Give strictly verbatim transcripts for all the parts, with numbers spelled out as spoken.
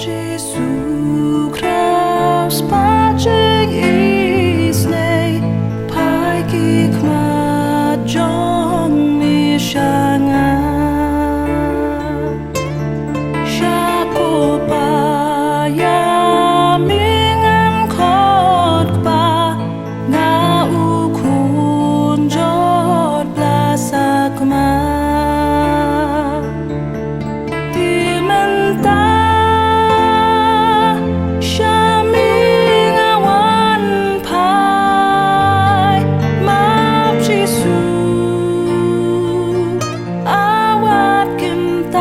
Jisu Khrist, pajing isnei, pai ki khmat jong mi shanga. Shapo pa ya mi ngan khot pa, nga u khun jot bla sakma. Ti mynta sha mi nga wan phai, map Jisu awat kyntait.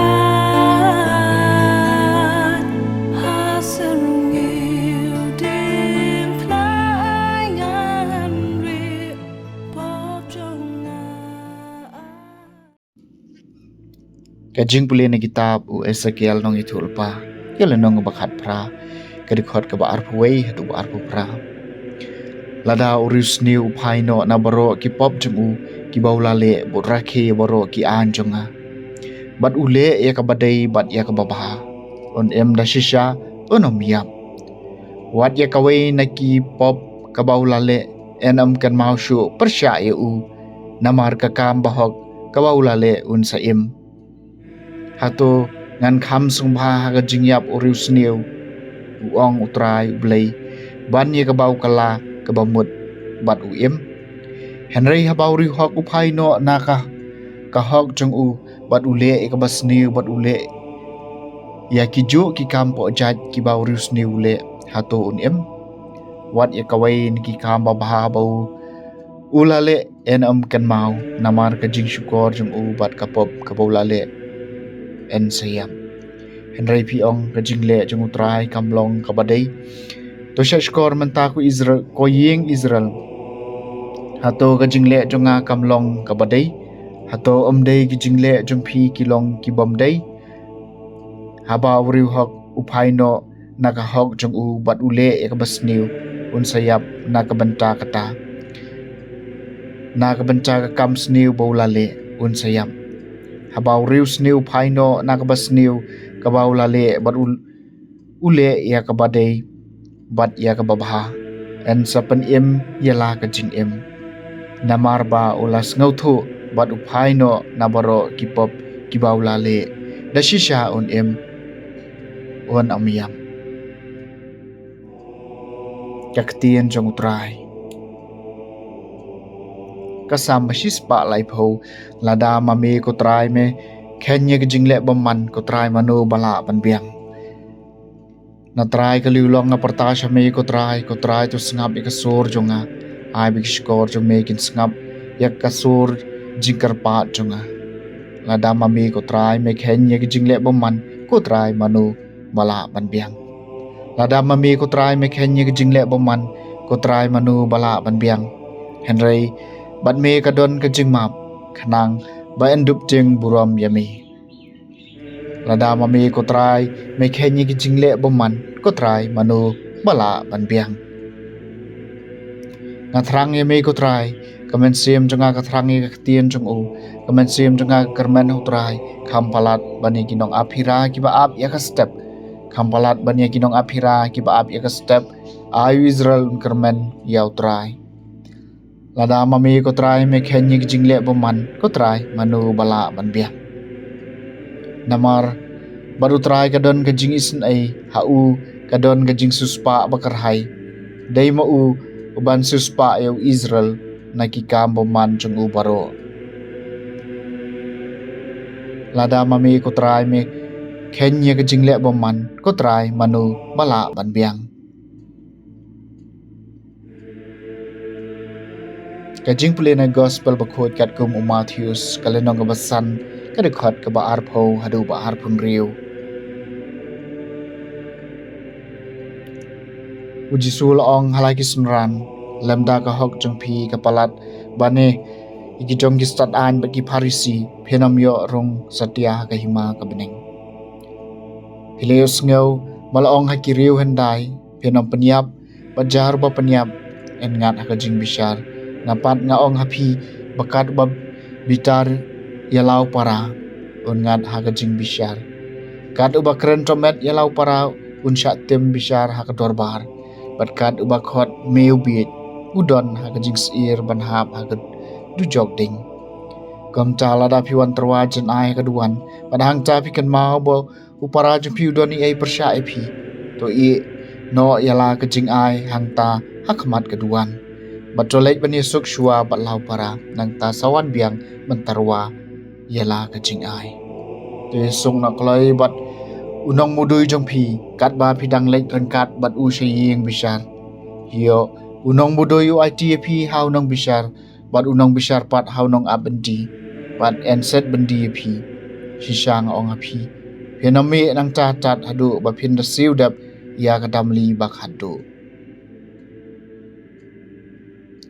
Ha syrngiew dieng khlaiñ ngan rieh pop jong nga. Ka jingpule na kitab u Esekiel nongïathuhlypa, ka lynnong ba khatphra, ka dkhot kaba arphew wei haduh ba arphew phra. Lada u riewsniew u phai noh na baroh ki pop jong u kiba u la leh, bad u rakhe baroh ki aiñ jong nga, bad u leh ïa kaba dei bad ïa kaba bha, un im da shisha, un ym ïap. Wat ïa kawei na ki pop kaba u la leh yn ym kynmaw shuh pyrshah ïa u, namar ka kam bahok kaba u la leh un sa im. Hato ngan kham sngewbha ha ka jingïap u riewsniew, u ong U Trai U Blei, ban ïa kaba u kylla kaba mut bad u im? Hynrei haba u riewhok u phai noh na ka, ka hok jong u, bad u leh ïa kaba sniew, bad u leh ïa kijuh ki kam pohjait kiba u riewsniew u leh, hato un im? Wat ïa kawei na ki kam babha ba u, u la leh yn ym kynmaw, namar ka jingshukor jong u bad ka pop kaba u la leh yn sa ïap. Hynrei phi ong, ka jingleh jong U Trai kam long kaba dei. To shah shkor mynta, ko Israel, ko ïing Israel. Hato ka jingleh jong nga kam long kaba dei? Hato ym dei ki jingleh jong phi ki long ki bym dei? Haba u riewhok u phai noh na ka hok jong u bad u leh ïa kaba sniew, un sa ïap na ka bynta kata, na ka bynta ka kam sniew ba u la leh, un sa ïap. Haba u riewsniew u phai noh na kaba sniew kaba u la leh, bad u, u leh ïa kaba dei bad ïa kaba bha, yn sa pynim ïa la ka jingim. Namar ba u la sngewthuh bad u phai noh na baroh ki pop kiba u la leh, da shisha un im, un ym ïap. Ka ktien jong U Trai. Ka Salm ba shispah laiphew. Lada ma me ko Trai me kheiñ ïa ka jingleh bymman, ko Trai mano ba lah ban biang? Na trai ka liewlong nga pyrta sha me ko Trai, ko Trai to sngap ïa ka sur jong nga. Ai ba ki shkor jong me kin sngap ïa ka sur jingkyrpad jong nga. Lada ma me ko Trai me kheiñ ïa ka jingleh bymman, ko Trai mano ba lah ban biang? Lada ma me ko Trai me kheiñ ïa ka jingleh bymman, ko Trai mano ba lah ban biang? Hynrei bad me ka don ka jingmap, khnang ba yn dup jingburom ïa me. Lada ma me ko Trai me kheiñ ïa ka jingleh bymman, ko Trai mano ba lah ban biang? Nga thrang ïa me ko Trai, ka mynsiem jong nga ka thrang ïa ka ktien jong u. Ka mynsiem jong nga ka kyrmen ha U Trai. Kham palat ban ïa ki nongap hira kiba ap ïa ka step. Kham palat ban ïa ki nongap hira kiba ap ïa ka step. Ai u Israel un kyrmen ïa U Trai. Lada ma me ko Trai me kheiñ ïa ka jingleh bymman, ko Trai mano ba lah ban biang? Namar bad U Trai ka don ka jingisynei, ha u ka don ka jingsiewspah ba kyrhai. Dei ma u uban siewspah ïa u Israel na ki kam bymman jong u baroh. Lada ma me ko Trai me kheiñ ïa ka jingleh bymman, ko Trai mano ba lah ban biang? Ka jingpule na Gospel bakhuid katkum u Mathaios, ka lynnong kaba san, ka dkhot kaba arphew haduh ba arphew hynriew. U Jisu u la ong ha la ki synran, lymda ka hok jong phi ka palat ban ïa ki jong ki stad aiñ bad ki Pharisi, phin ym ïoh rung satia ha ka hima ka bneng. Phi la ïohsngew ba la ong ha ki riew hyndai, phin ym pynïap, bad jar ba pynïap yn ngat ha ka jingbishar. Nga pat nga ong ha phi, ba kat uba bitar ïa la u para un ngat ha ka jingbishar. Kat uba kren tyrmet ïa la u para un shah tim bishar ha ka dorbar, bad kat uba khot me u bieit, u don ha ka jingsyier ban hap ha ka dujok ding. Kumta lada phi wan tyrwa jan ai ha ka duwan, bad hangta phi kynmaw ba u para jong phi u don ei ei pyrshah ïa phi, to ïeh noh ïa la ka jingai hangta ha khmat ka duwan, bad to leit ban ïasuk shuwa bad la u para, nangta sa wan biang ban tyrwa ïa la ka jingai. To ïasuk noh kloi bad u nongmudui jong phi, katba phi dang leit ryngkat bad u sha ïing bishar. Ïoh, u nongmudui u aiti ïa phi ha u nongbishar, bad u nongbishar pat ha u nongap byndi, bad yn set byndi ïa phi. Shisha nga ong ha phi, phin ym mih nangta tad haduh ba phin da siew dep ïa ka damli ba khatduh.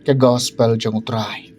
Ka Gospel jong u Trai.